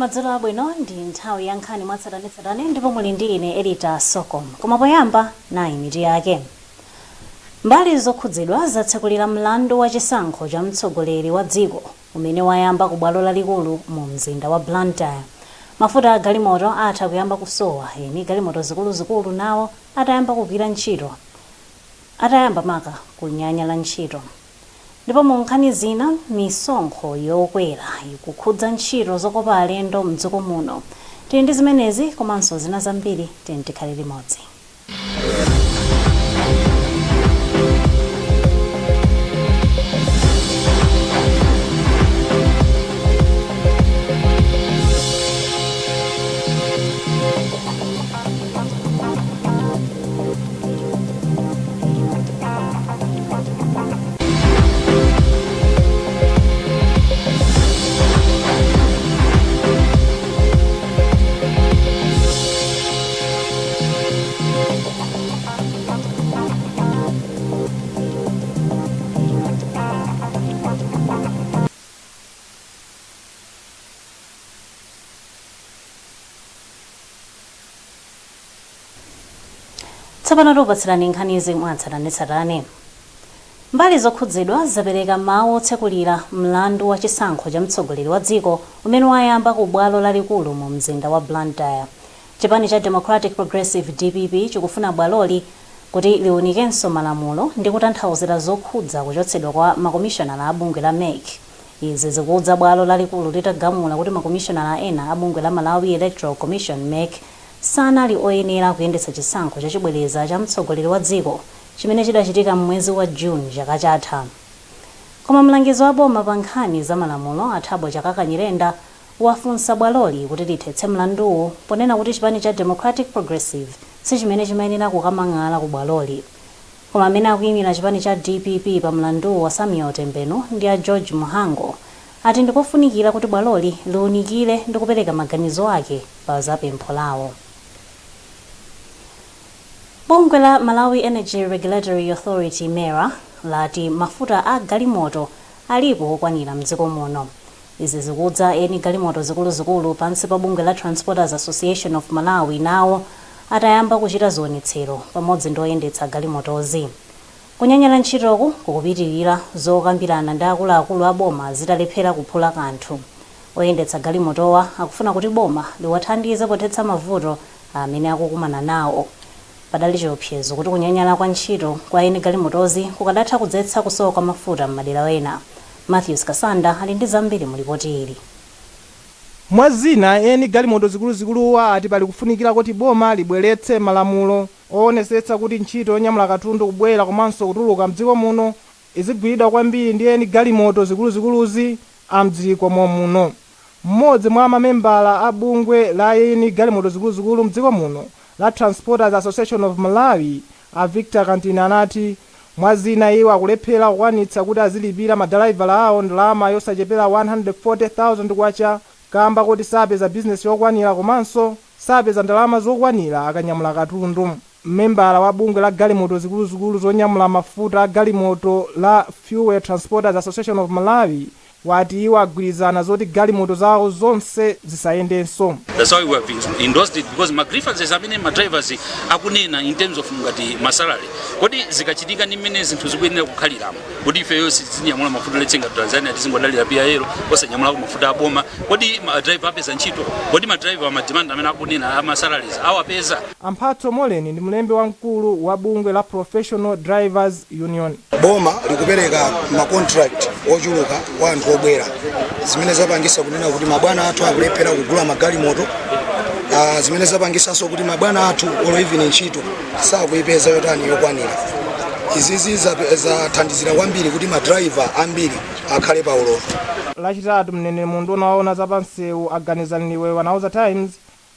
Madzulo abwino. Ndi nthawi ya nkhani mwatsatanetsatane ndipo muli ndi ine Elita Sokom. Koma poyamba, nayi mitu yake. Mbali zokhudzidwa zatsekulira mlandu wa chisankho cha mtsogoleri wa dziko umene wayamba ku bwalo lalikulu mu mzinda wa Blantyre. Mafuta a galimoto atha kuyamba kusowa eni galimoto zikuluzikulu nawo atayamba kugwira ntchito atayamba maka kunyanyala ntchito. Ndipo mu nkhani zina, misonkho yokwera ikukhudza ntchito zokopa alendo mdziko muno. Tili ndi zimenezi komanso zina zambiri, tiyeni tikhale limodzi. Tsopano tikupatsirani nkhanizi mwatsatanetsatane. Mbali zokhudzidwa zapereka mawu otsekulira mlandu wa chisankho cha mtsogoleri wa dziko umene wayamba ku bwalo lalikulu mu mzinda wa Blantyre. Chipani cha Democratic Progressive, dpp, chikufuna bwaloli kuti liunikenso malamulo ndi kutanthauzira zokhudza kuchotsedwa kwa makomishonala a bungwe la mec. Izi zikudza bwalo lalikulu litagamula kuti makomishonala ena a bungwe la Malawi Electoral Commission, mec, sanali oyenera kuyendetsa chisankho chachibwereza cha mtsogoleri wa dziko chimene chidachitika m'mwezi wa June chaka chatha. Koma mlangizi wa boma pa nkhani za malamulo a Thabo Chakaka Nyirenda wafunsa bwaloli kuti lithetse mlanduwu ponena kuti chipani cha Democratic Progressive sichimene chimayenera kukamang'ala ku bwaloli. Koma amene akuyimira chipani cha dpp pa mlanduwu a Samuel Tembenu ndi a George Mhango ati ndikofunikira kuti bwaloli liunikire ndi kupereka maganizo ake pa za pempho lawo. Bungwe la Malawi Energy Regulatory Authority, MERA, lati mafuta a galimoto alipo okwanira mdziko muno. Izi zikudza eni galimoto zikuluzikulu pansi pa bungwe la Transporters Association of Malawi nawo atayamba kuchita zionetsero pamodzi ndi oyendetsa galimotozi. Kunyanyala ntchitoku kukupitilira zokambirana ndi akuluakulu a boma zitalephera kuphula kanthu. Oyendetsa galimotowa akufuna kuti boma liwathandize pothetsa mavuto amene akukumana nawo. Padali chiopsezo kuti kunyanyala kwa ntchito kwa eni galimotozi kukadatha kudzetsa kusowa kwa mafuta m'madera ena. Mathews Kasanda ali ndi zambiri mu lipoti ili. Mwa zina, eni galimoto zikuluzikuluwa ati pali kufunikira koti boma libweretse malamulo owonesetsa kuti ntchito yonyamula katundu kubwera komanso kutuluka mdziko muno izigwiridwa kwambiri ndi eni galimoto zikuluzikuluzi a mdziko momuno. Mmodzi mwa mamembala a bungwe la eni galimoto zikuluzikulu mdziko muno la Transporters Association of Malawi a Victor Kantini anati mwa zina iwo akulephera kukwanitsa kuti azilipira madalaivala awo ndalama yosachepera K140,000 kamba koti sapeza bizinesi yokwanira komanso sapeza ndalama zokwanira akanyamula katundu. Membala wa bungwe la galimoto zikuluzikulu zonyamula mafuta a galimoto la Fuel Transporters Association of Malawi wati iwo agwirizana zoti galimoto zawo zonse zisayendenso. That's why we have endorsed it, because ma grievances amene ma drivers akunena in terms of ngati ma salary, kodi zikachitika ndi mmene zinthu zikuyenera kukhaliramo, kodi ifeyo sizinyamula mafuta letsenga Tanzania, tizingodalira PIL osanyamulako mafuta aboma, kodi ma driver apeza ntchito? Kodi ma driver ma demand amene akunena ama salaries awapeza? A Mphatso Moleni ndi mlembi wamkulu wa bungwe la Professional Drivers Union. Boma likupereka ma contract ochuluka kwa anthu obwera, zimene zapangisa kunena kuti mabwana athu akulephera kugula magalimoto, zimene zapangisanso kuti mabwana athu olo even ntchito sakuyipeza yotani yokwanira. Izizi zathandizira kwambiri kuti ma driver ambiri akhale pa ulova. Lachitatu mneneri mu unduna woona za pamsewu a Ganizani Liwewe anauza Times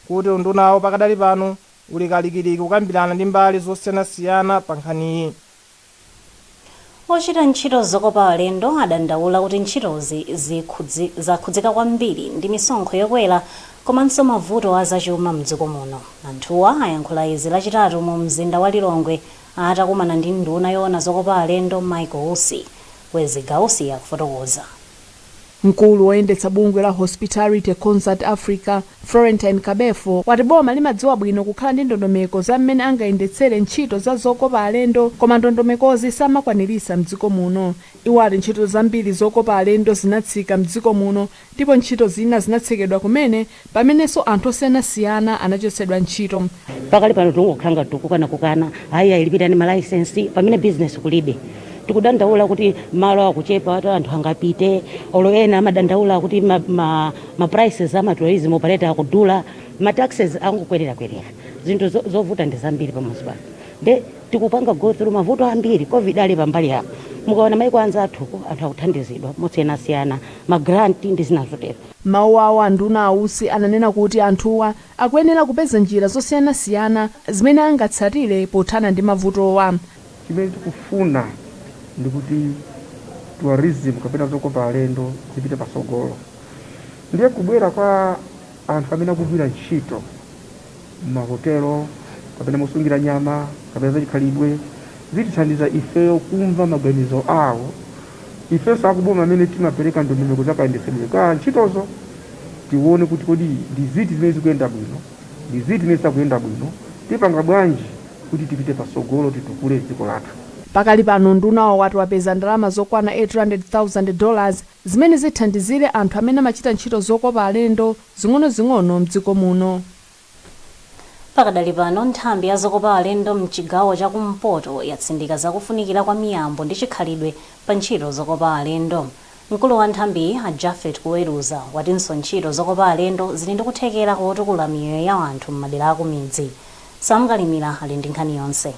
kuti undunawo pakadali pano uli kalikiliki kukambirana ndi mbali zosiyanasiyana pa nkhaniyi. Ochita ntchito zokopa alendo adandaula kuti ntchitozi zakhudzika kwambiri ndi misonkho yokwera komanso mavuto a zachuma mdziko muno. Anthuwa ayankhula izi Lachitatu mu mzinda wa Lilongwe atakumana ndi nduna yoona zokopa alendo Michael Usi. Wezi Gausi akufotokoza. Mkulu woyendetsa bungwe la Hospitality Consult Africa, Florentine Kabefo, wati boma limadziwa bwino kukhala ndi ndondomeko za mmene angayendetsere ntchito za zokopa alendo, koma ndondomekozi samakwanirisa mdziko muno. Iwo ati ntchito zambiri zokopa alendo zinatsika mdziko muno ndipo ntchito zina zinatsekedwa kumene, pamenenso anthu osiyanasiyana anachotsedwa ntchito. Pakali pano tikungokhala ngati tikukana kukana, ayi, ayilipirani ma licence pamene business kulibe. Tikudandaula kuti malo akuchepa ati anthu angapite. Olo ena amadandaula kuti ma prices ama tourism operator akudula, ma taxes angokwererakwerera, zinthu zovuta ndi zambiri pamodzi pano. Nde tikupanga go through mavuto ambiri. COVID ali pambali apo. Mukaona maiko anzathuko, anthu akuthandizidwa mosiyanasiyana, ma grant ndi zina zotero. Mawu awo, anduna Ausi ananena kuti anthuwa akuyenera kupeza njira zosiyanasiyana zimene angatsatire pothana ndi mavutowa. Chimene tikufuna ndikuti tourism kapena zokopa alendo zipite pasogolo. Ndiye kubwera kwa anthu amene akugwira ntchito mumahotelo kapena mosungira nyama kapena zachikhalidwe zitithandiza ifeyo kumva maganizo awo. Ifenso akuboma amene timapereka ndondomeko zakayendetsedwe ka ntchitozo, tione kuti kodi ndi ziti zimene zikuyenda bwino, ndi ziti zimene zisakuyenda bwino, tipanga bwanji kuti tipite pasogolo, titukule dziko lathu. Pakali pano ndunawo wati wapeza ndalama zokwana $800,000 zimene zithandizire anthu amene amachita ntchito zokopa alendo zing'ono-zing'ono mdziko muno. Pakadali pano, nthambi ya zokopa alendo mchigawo chakumpoto yatsindika zakufunikira kwa miyambo ndi chikhalidwe pa ntchito zokopa alendo. Mkulu wa nthambiyi, a Jafet Kuweruza, watinso ntchito zokopa alendo zili ndi kuthekera kotukula miyoyo ya anthu m'madera akumidzi. Samkalimira ali ndi nkhani yonse.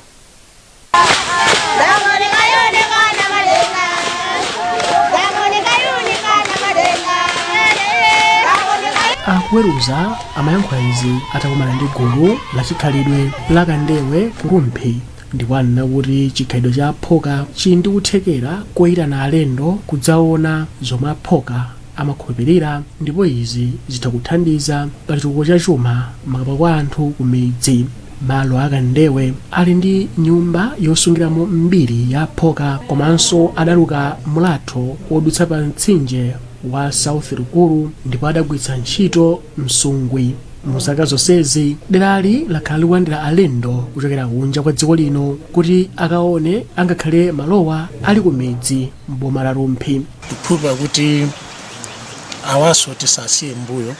Akuweruza amayankhula izi atakumana ndi gulu la chikhalidwe la Kandewe ku Rumphi, ndipo anena kuti chikhalidwe cha Aphoka chili ndi kuthekera koyitana alendo kudzaona zomwe Aphoka amakhulupirira, ndipo izi zitha kuthandiza pa chitukuko cha chuma, makamaka kwa anthu ku midzi. Malo a Kandewe ali ndi nyumba yosungiramo mbiri ya Aphoka, komanso adaluka mulatho wodutsa pa mtsinje wa South Rukuru ndipo adagwiritsa ntchito msungwi. Mu zaka zonsezi, derali lakhala likulandira alendo kuchokera kunja kwa dziko lino kuti akaone, angakhale malowa ali ku midzi m'boma la Rumphi. Tikukhulupirira kuti awaso tisasiye mbuyo,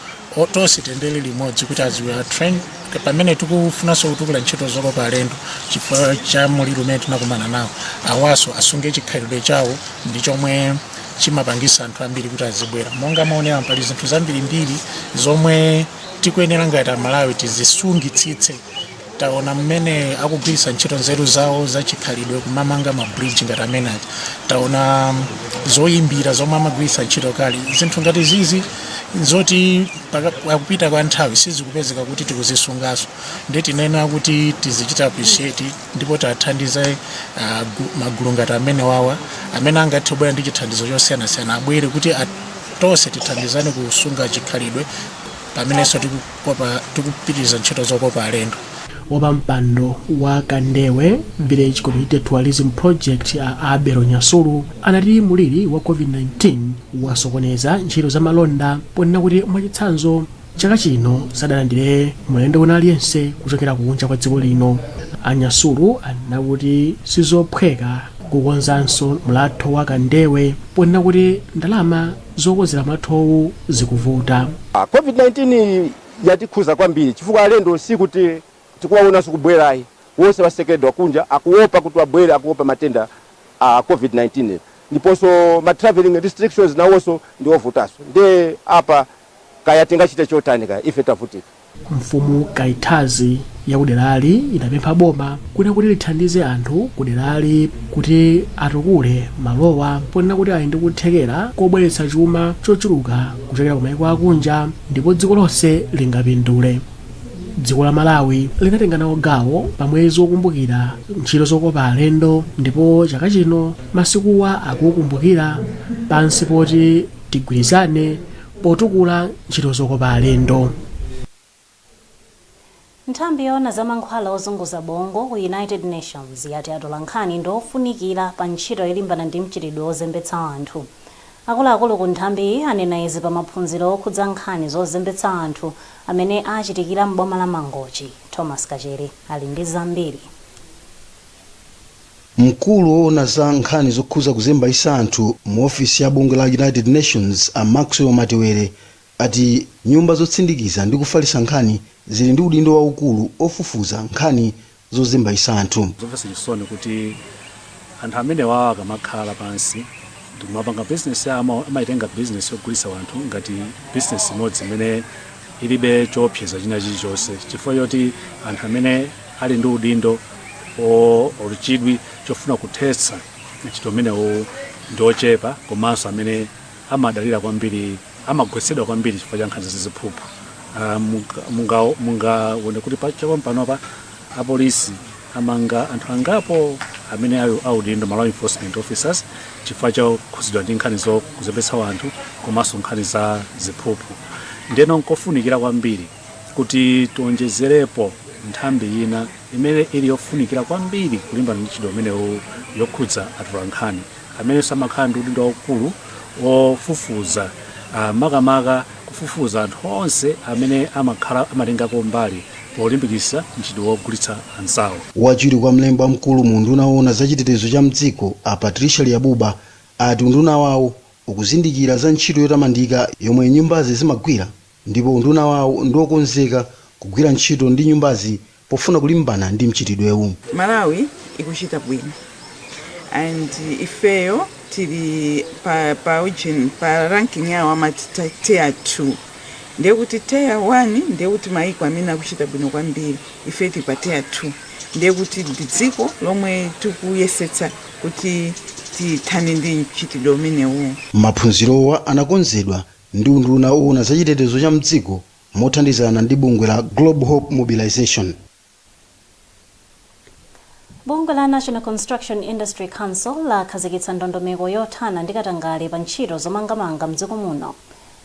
tonse tiyendere limodzi kuti as we are trained, pamene tikufunanso kutukula ntchito zokopa alendo chifukwa cha muliri umene tinakumana nawo, awaso asunge chikhalidwe chawo ndi chomwe chimapangisa anthu ambiri kuti azibwera. Monga maonera, pali zinthu zambirimbiri zomwe tikuyenera ngati Amalawi tizisungitsitse. Taona mmene akugwiritsa ntchito nzeru zawo zachikhalidwe kumamanga ma bridge ngati amene aja. Taona zoyimbira zomwe amagwiritsa ntchito kale. Zinthu ngati zizi zoti akupita kwa nthawi sizikupezeka kuti tikuzisungaso, ndi tinena kuti tizichita appreciate ndipo tathandize magulu ngati amene wawa amene angathe kubwera ndi chithandizo chosiyanasiyana, abwere kuti tonse tithandizane kusunga chikhalidwe pamenenso tikupitiriza ntchito zokopa alendo. Wapampando wa Kandewe Village Community Tourism Project, a Abelo Nyasulu, anati muliri wa COVID-19 wasokoneza ntchito za malonda, ponena kuti mwachitsanzo chaka chino sadalandire mlendo wina aliyense kuchokera kunja kwa dziko lino. Anyasulu anena kuti sizophweka kukonzanso mulatho wa Kandewe, ponena kuti ndalama zokonzera mulathowu zikuvuta. COVID-19 yatikhuza kwambiri chifukwa alendo sikuti tikuwaonanso kubwerayi. Wonse wasekedwa kunja, akuopa kuti wabwere, akuopa matenda a COVID-19, ndiponso ma traveling restrictions nawonso ndi ovutanso. Nde apa kaya tingachite chotani? Kaya ife tavutika. Mfumu Kaithazi yakuderali inapempha boma kuna kuti lithandize anthu kuderali kuti atukule malowa, ponena kuti ali ndi kuthekera kobweretsa chuma chochuluka kuchokera ku maiko akunja ndipo dziko lonse lingapindule. Dziko la Malawi linatenga nawo gawo pa mwezi wokumbukira ntchito zokopa alendo, ndipo chaka chino masikuwa akukumbukira pansi poti "Tigwirizane potukula ntchito zokopa alendo". Nthambi yoona za mankhwala ozunguza bongo ku United Nations yati atolankhani ndi ofunikira pa ntchito yolimbana ndi mchitidwe wozembetsa anthu. Akuluakulu ku nthambiyi anena izi pa maphunziro okhudza nkhani zozembetsa anthu amene achitikira m'boma la Mangochi. Thomas Kachere ali ndi zambiri. Mkulu woona za nkhani zokhuza kuzembaitsa anthu mu ofisi ya bungwe la United Nations, a Maxwell Matewere, ati nyumba zotsindikiza ndi kufalitsa nkhani zili ndi udindo waukulu ofufuza nkhani zozembaitsa anthu. Zomvetsa chisoni kuti anthu amene wawa akamakhala pansi ndikumapanga business yawo, amayitenga business yogulitsa anthu ngati business imodzi imene ilibe choopseza china chilichonse, chifukwa choti anthu amene ali ndi udindo or chidwi chofuna kuthetsa ntchito umenewu ndi ochepa, komanso amene amadalira kwambiri amagwetsedwa kwambiri chifukwa cha nkhani zaziphuphu. Mungaone kuti chapompanopa apolisi amanga anthu angapo amene ali audindo, ma law enforcement officers, chifukwa chokhuzidwa ndi nkhani zokuzembetsa anthu komanso nkhani za ziphuphu. Ndeno nkofunikira kwambiri kuti tionjezerepo nthambi ina imene ili yofunikira kwambiri kulimbana ndi ntchito umenewu, yokhudza atolankhani amene samakhala ndi udindo waukulu wofufuza, makamaka kufufuza anthu onse amene amakhala amatengako mbali polimbikitsa ntchito wogulitsa anzawo. Wachiwiri kwa mlembi wamkulu mu unduna woona za chitetezo cha mdziko, a Patricia Liabuba, ati unduna wawo ukuzindikira za ntchito yotamandika yomwe nyumbazi zimagwira, ndipo unduna wawo ndi wokonzeka kugwira ntchito ndi nyumbazi pofuna kulimbana ndi mchitidwewu. Malawi ikuchita bwino and ifeyo tili pa ujeni, pa ranking yawo amati tier 2, ndiye kuti tier 1 ndiye kuti maiko amene akuchita bwino kwambiri. Ife tili pa tier 2, ndiye kuti ndi dziko lomwe tikuyesetsa kuti tithane ndi mchitidwe umenewu. Maphunzirowa anakonzedwa ndi unduna woona za chitetezo cha mdziko mothandizana ndi bungwe la Global Hope Mobilization. Bungwe la National Construction Industry Council lakhazikitsa ndondomeko yothana ndi katangale pa ntchito zomangamanga mdziko muno.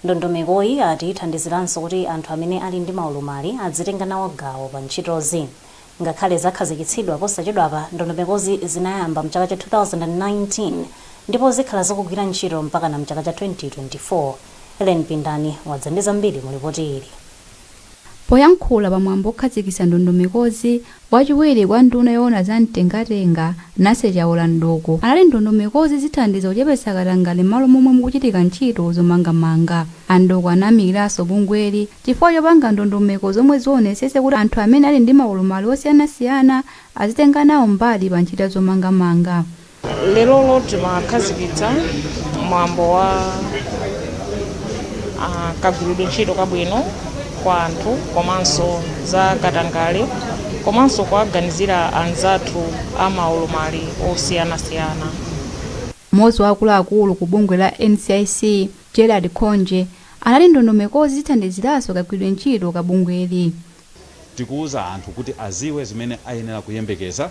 Ndondomekoyi ati ithandiziranso kuti anthu amene ali ndi maulumali adzitenga nawo gawo pa ntchitozi. Ngakhale zakhazikitsidwa posachedwapa, ndondomekozi zinayamba mchaka cha 2019 ndipo zikhala zikugwira ntchito mpaka na mchaka cha 2024. Helen Pindani wadza ndi zambiri mu ripoti ili. Poyankhula pamwambo okhazikitsa ndondomekozi, wachiwiri kwa nduna yoona za mtengatenga, Nancy Chaola Mdooko, anati ndondomekozi zithandiza kuchepetsa katangale m'malo momwe mukuchitika ntchito zomangamanga. A Mdooko anayamikiranso bungweli chifukwa chopanga ndondomeko zomwe zionetsetse kuti anthu amene ali ndi maulumali osiyanasiyana azitenga nawo mbali pa ntchito zomangamanga. Lerolo timakhazikitsa mwambo wa kagwiridwe ntchito kabwino kwa anthu komanso za katangale komanso kuwaganizira anzathu amaulumali osiyanasiyana. Mmodzi wa akuluakulu ku bungwe la NCIC, Gerard Khonje, anati ndondomekozi zithandiziranso kagwiridwe ntchito ka bungweli. Tikuwuza anthu kuti aziwe zimene ayenera kuyembekeza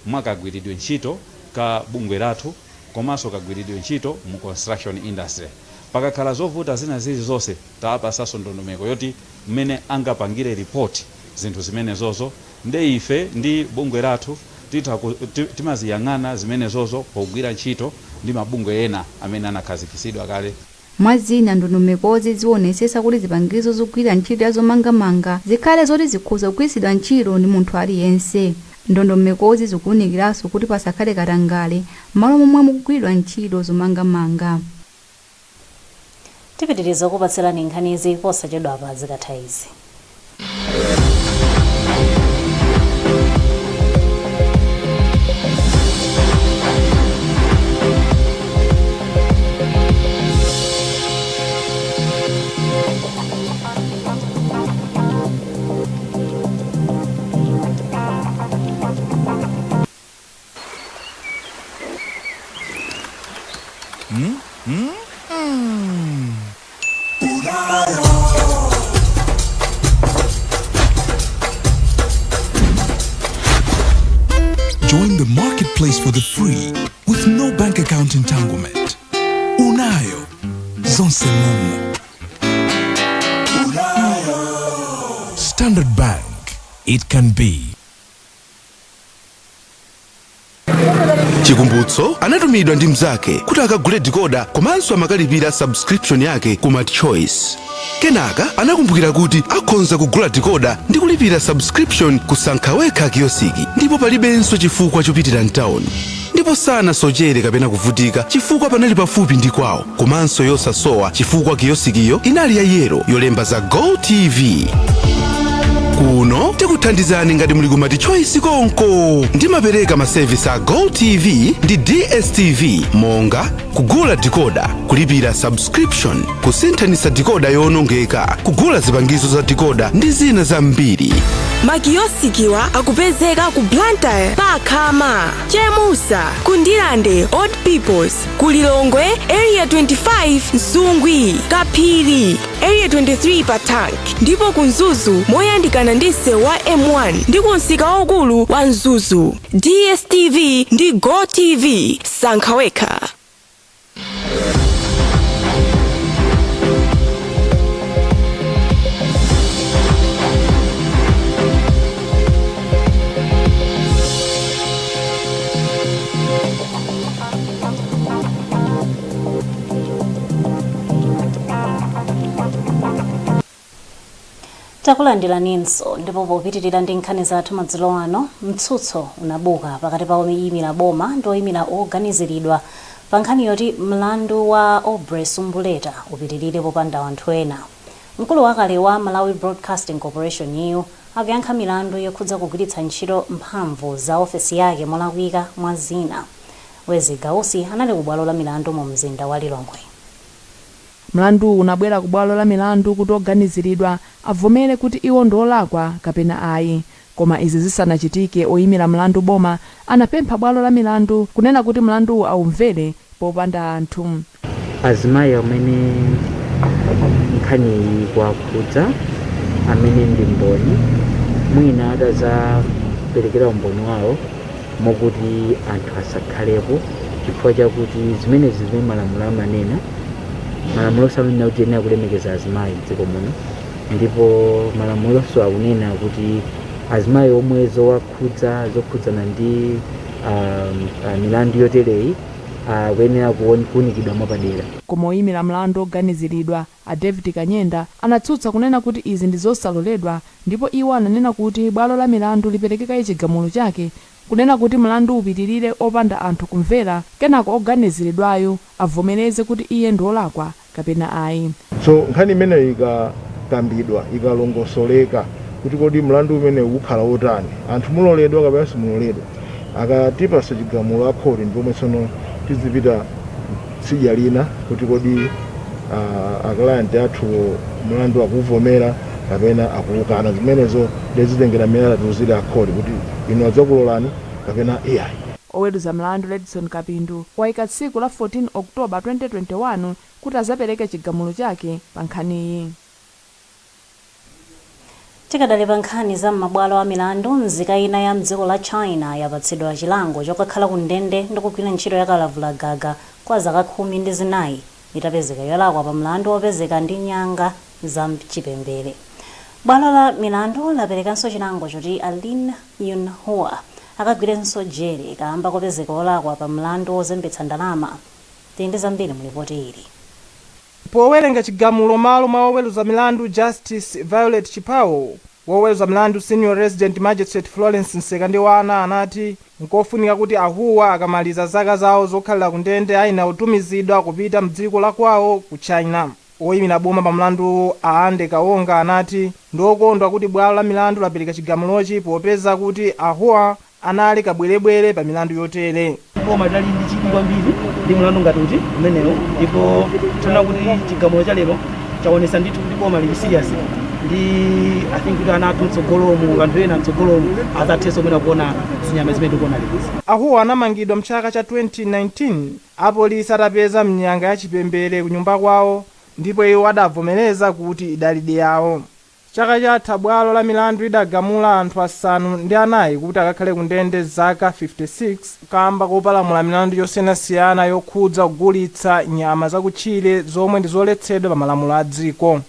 mwakagwiridwe ntchito ka bungwe lathu komanso kagwiridwe ntchito mu construction industry. Pakakhala zovuta zina zilizonse, tawapasanso ndondomeko yoti mmene angapangire report zinthu zimenezozo, nde ife ndi bungwe lathu timaziyang'ana zimenezozo pogwira ntchito ndi mabungwe ena amene anakhazikitsidwa kale. Mwazina, ndondomekozi zionetsetsa kuti zipangizo zogwira ntchito ya zomangamanga zikhale zoti zikhoza kugwiritsidwa ntchito ndi munthu aliyense. Ndondomekozi zikuwunikiranso kuti pasakhale katangale m'malo momwe mukugwiridwa ntchito zomangamanga. Tipitiriza kupatsirani nkhanizi posachedwapa zikatha izi. Join the marketplace for the free with no bank account entanglement. Unayo. Zonse momo. Standard Bank. It can be. Chikumbutso anatumidwa ndi mnzake kuti akagule decoder komanso amakalipira subscription yake ku MultiChoice. Kenaka anakumbukira kuti akhonza kugula decoder ndi kulipira subscription ku Sankhawekha kiyosiki, ndipo palibenso chifukwa chopitira mtawuni. Ndipo sanasochere kapena kuvutika chifukwa panali pafupi ndi kwawo, komanso yosasowa chifukwa kiyosikiyo inali ya yellow yolemba za GOtv. Kuno tikuthandizani ngati muli ku MultiChoice konko. Ndimapereka masevisi a GOtv ndi DStv monga kugula decoder, kulipira subscription, kusinthanitsa decoder yowonongeka, kugula zipangizo za decoder ndi zina zambiri. Makiyosikiwa akupezeka ku Blantyre Pakhama, Chemusa, ku Ndirande Old Peoples, ku Lilongwe Area 25, Nsungwi, Kaphiri, Area 23 pa Tank, ndipo ku Mzuzu moyandikana ndi msewu wa M1 ndi ku msika waukulu wa Mzuzu. DStv ndi GOtv, sankha wekha. Takulandiraninso, ndipo popitirira ndi nkhani zathu madzulo ano, mtsutso unabuka pakati pa oyimira boma ndi oyimira oganiziridwa pa nkhani yoti mlandu wa Aubrey Sumbuleta upitirire popanda anthu ena. Mkulu wakale wa Malawi Broadcasting Corporation yu akuyankha milandu yokhudza kugwiritsa ntchito mphamvu za ofesi yake molakwika, mwa zina. Wezi Gausi anali ku bwalo la milandu mu mzinda wa Lilongwe. Mlanduwu unabwera ku bwalo la milandu kuti oganiziridwa avomere kuti iwo ndi olakwa kapena ayi. Koma izi zisanachitike, oyimira mlandu boma anapempha bwalo la milandu kunena kuti mlanduwu awumvere popanda anthu. Azimayi amene nkhaniyi ikuwakhudza, amene ndi mboni, mwina atadzaperekera umboni wawo mokuti anthu asakhalepo, chifukwa chakuti zimenezi zimene malamulo amanena. Malamulo amanena kuti tiyenera kulemekeza azimayi mdziko muno, ndipo malamulonso akunena kuti azimayi omwe zowakhudza zokhudzana ndi milandu yotereyi akuyenera kuunikidwa mwapadera. Koma oyimira mlandu oganiziridwa, a David Kanyenda, anatsutsa kunena kuti izi ndi zosaloledwa, ndipo iwo ananena kuti bwalo la milandu lipereke kaye chigamulo chake kunena kuti mlandu upitilire opanda anthu kumvera, kenako oganiziridwayo avomereze kuti iye ndi olakwa kapena ayi. So nkhani imeneyo ikakambidwa, ikalongosoleka kuti kodi mlandu umenewu ukhala wotani, anthu muloledwa kapena simuloledwa, akatipasa chigamulo akhoti, ndipomwe tsono tizipita tsidya lina kuti kodi aclient athu mlandu akuvomera kapena akuukana. Zimenezo ndizitengera mmene atatiuzire akhoti kuti inu adzakulolani kapena iyayi. Oweruza mlandu Redson Kapindu waika tsiku la 14 October 2021 kuti azapereke chigamulo chake pa nkhaniyi. Tikadali pa nkhani za m'mabwalo a milandu, nzika ina ya mdziko la China yapatsidwa chilango chokakhala ku ndende ndi kugwira ntchito ya kalavulagaga kwa zaka 14 itapezeka yolakwa pa mlandu wopezeka ndi nyanga za chipembere. Bwalo la milandu laperekanso chilango choti a Lin Yunhua akagwirenso jere kamba kopezeka olakwa pa mlandu wozembetsa ndalama. Tili ndi zambiri mu lipoti ili. Powerenga chigamulo malo mwa woweruza milandu Justice Violet Chipawo, woweruza milandu Senior Resident Magistrate Florence Msekandiwana anati nkofunika kuti a Hua akamaliza zaka zawo zokhalira ku ndende ayenera kutumizidwa kupita mdziko la kwawo ku China. Oyimira boma pa mlanduwu a Ande Kawonga anati ndiokondwa kuti bwalo la milandu lapereka chigamulochi popeza kuti a Hua anali kabwerebwere pa milandu yotere. Boma linali ndi chidwi kwambiri ndi mlandu ngati uti umenewu, ndipo tiona kuti chigamulo cha lero chaonesa ndithu kuti boma lili serious ndi, I think, kuti ana athu mtsogolomu, anthu ena mtsogolomu adzathenso mwina kuona zinyama zimene tikuona lero. A Hua anamangidwa mchaka cha 2019 apolisi atapeza mnyanga ya chipembere kunyumba kwawo, ndipo iwo adavomereza kuti idalidi yawo. Chaka chatha bwalo la milandu lidagamula anthu 4 kuti akakhale ku ndende zaka 56 kamba kopalamula milandu yosiyanasiyana yokhudza kugulitsa nyama zakutchire zomwe ndi zoletsedwa pa malamulo a dziko.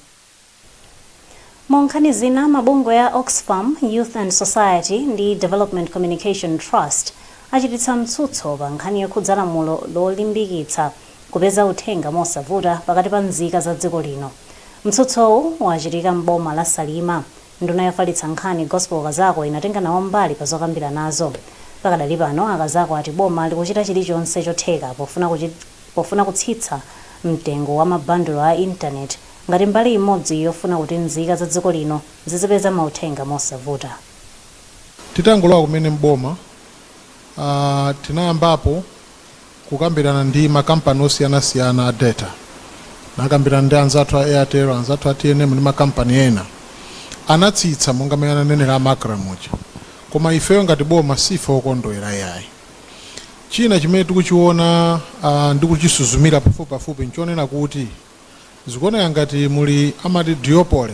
Mu nkhani zina, mabungwe ya Oxfam, Youth and Society ndi Development Communication Trust Achititsa mtsutso pa nkhani yokhudza lamulo lolimbikitsa kupeza uthenga mosavuta pakati pa nzika za dziko lino. Mtsutsowu wachitika m'boma la Salima. Nduna yofalitsa nkhani Gospel Kazako inatenga nawo mbali pa zokambira nazo. Pakadali pano, a Kazako ati boma likuchita chilichonse chotheka pofuna kutsitsa mtengo wa mabandulo a intaneti ngati mbali imodzi yofuna kuti nzika za dziko lino zizipeza mauthenga mosavuta. Titangolowa kumene mboma, tinayambapo kukambirana ndi makampani osiyanasiyana a data. Nakambirana ndi anzathu a Airtel, anzathu a TNM ndi makampani ena. Anatsitsa monga mmene ananenera a MACRA muja, koma ifeyo ngati boma sife okondwera yayi. China chimene tikuchiona ndi kuchisuzumira pafupipafupi nchonena kuti zikuoneka ngati muli amati duopoly,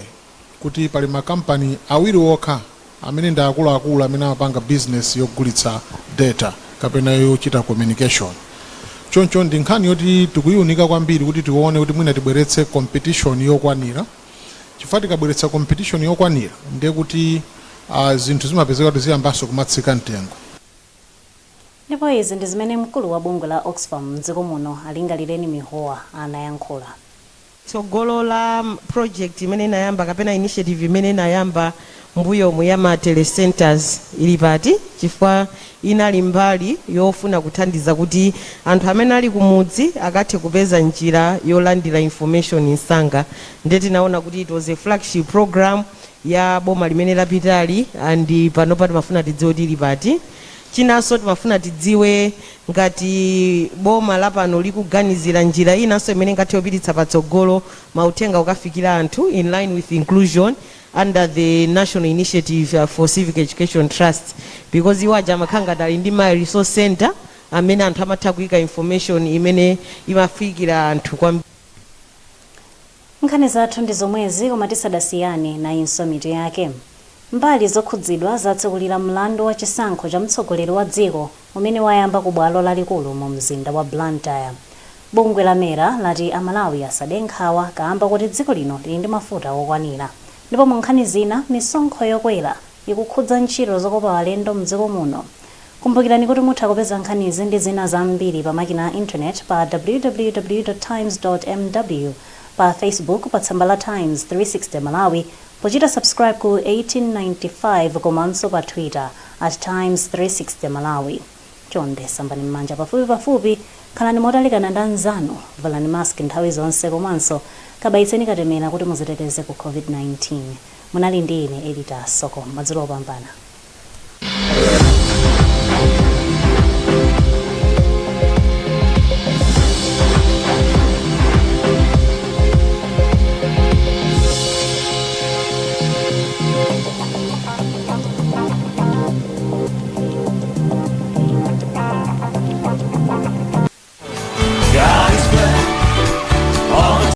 kuti pali makampani awiri okha amene ndi akuluakulu amene amapanga business yogulitsa data kapena yochita communication. Choncho ndi nkhani yoti tikuyiunika kwambiri kuti tione kuti mwina tibweretse competition yokwanira, chifukwa tikabweretsa competition yokwanira ndiye kuti zinthu zimapezeka kuti ziyambanso kumatsika mtengo. Ndipo izi ndi zimene mkulu wa bungwe la Oxfam mdziko muno, Alingalireni Mihowa, anayankhula. Tsogolo la project imene inayamba kapena initiative imene inayamba mbuyomu ya ma telecenters ili pati? Chifukwa inali mbali yofuna kuthandiza kuti anthu amene ali kumudzi akathe kupeza njira yolandira information msanga. Ndiye tinaona kuti it was a flagship program ya boma limene lapitali, and panopa timafuna tidziwe kuti ili pati. Chinanso timafuna tidziwe ngati boma lapano likuganizira njira inanso imene ingathe kupititsa patsogolo mauthenga kukafikira anthu in line with inclusion under the National Initiative for Civic Education Trust, because iwo aja amakhala ngati ali ndi ma resource center amene anthu amatha kuyika information imene imafikira anthu kwambiri. Nkhani zathu ndi zomwezi, koma tisadasiyane, nayinso mitu yake. Mbali zokhudzidwa zatsekulira mlandu wa chisankho cha mtsogoleri wa dziko umene wayamba ku bwalo lalikulu mu mzinda wa Blantyre. Bungwe la MERA lati Amalawi asade nkhawa kamba kuti dziko lino lili ndi mafuta okwanira. Ndipo mu nkhani zina, misonkho yokwera ikukhudza ntchito zokopa alendo mdziko muno. Kumbukirani kuti mutha kupeza nkhanizi ndi zina zambiri pa makina a internet pa www.times.mw, pa Facebook pa tsamba la Times 360 Malawi pochita subscribe ku 1895, komanso pa Twitter @Times360Malawi. Chonde sambani m'manja pafupi pafupi, khalani motalikana ndi anzanu, valani mask nthawi zonse, komanso kabayitseni katemera kuti muziteteze ku COVID-19. Munali ndi ine, Elita Soko. Madzulo opambana.